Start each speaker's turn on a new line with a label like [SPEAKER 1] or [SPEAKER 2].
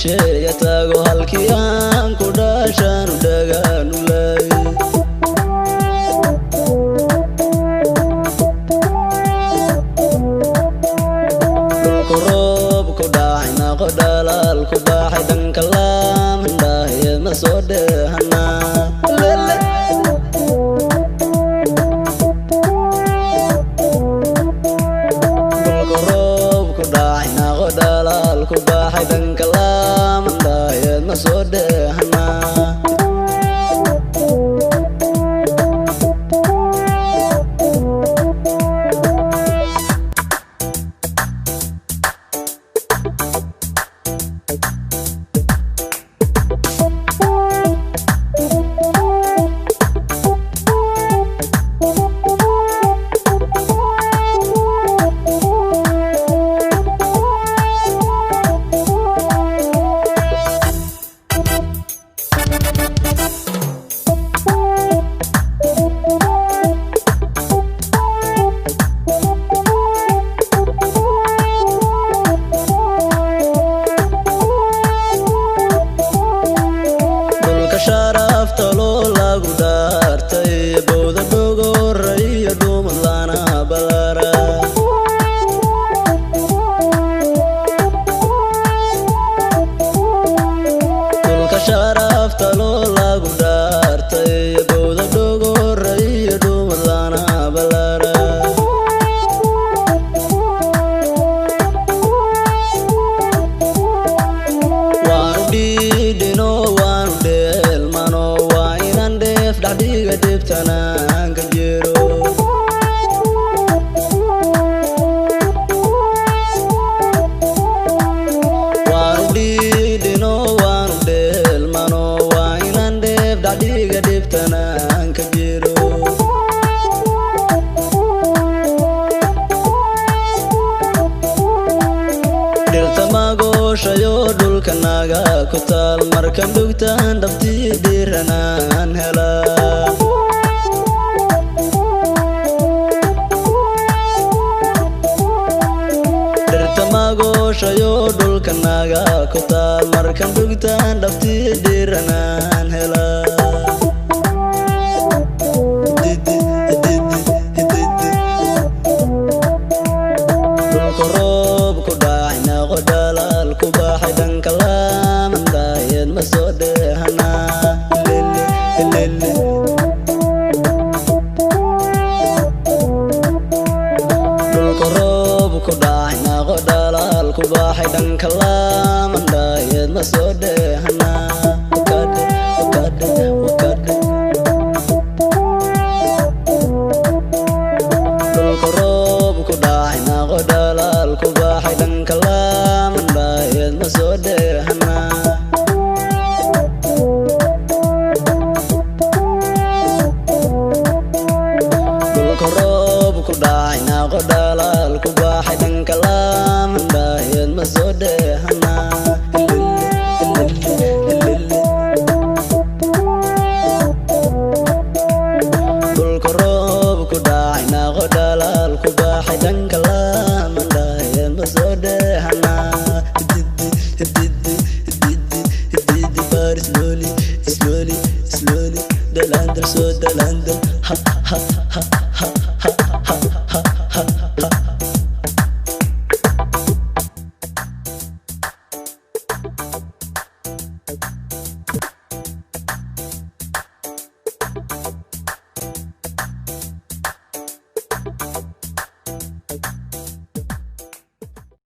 [SPEAKER 1] Shisheeya taago halkii aan ku dhashaan u dhagaanulay. Dhulku roob ku dhacay naqo dhalaal ku baaxay dhanka laamandhaahyeed ma soo dheehanaa. Dhulku roob ku dhacay naqo dhalaal ku baaxay dhanka laamandhaahyeed ma soo dheehanaa. Dhulka sharafta loo lagu dhaartay bowda dhogora iyo dhumad lana balara. Dhulka sharafta loo lagu dhaartay bowda dhogora iyo dhumad lana balara. Waanu dhiidhino waanu dheelmano waa inaan dheef dhexdhiga dhibtanaan ka jiro. Waanu dhiidhino waanu dheelmano waa inaan dheef dhexdhiga dhibtanaan ka jiro. Dhirta magooshayo dhulka naga ku taal markaan dhugtaan dhabtii dhiiranaan helaa. Dhirta magooshayo dhulka naga ku taal markaan dhugtaan dhabtii dhiiranaan helaa. Dhulka roob ku dhacay naqo dhalaal ku baaxay dhanka laamandhaahyeed ma soo dheehanaa. Dhulka roob ku dhacay naqo dhalaal ku baaxay dhanka laamandhaahyeed ma soo dheehanaa. Dhulka roob ku dhacay naqo dhalaal ku baaxay dhanka laamandhaahyeed ma soo dheehanaa. Dhulka roob ku dhacay naqo dhalaal ku baaxay dhanka laamandhaahyeed ma soo dheehanaa. Dhulka roob ku dhacay naqo dhalaal ku baaxay dhanka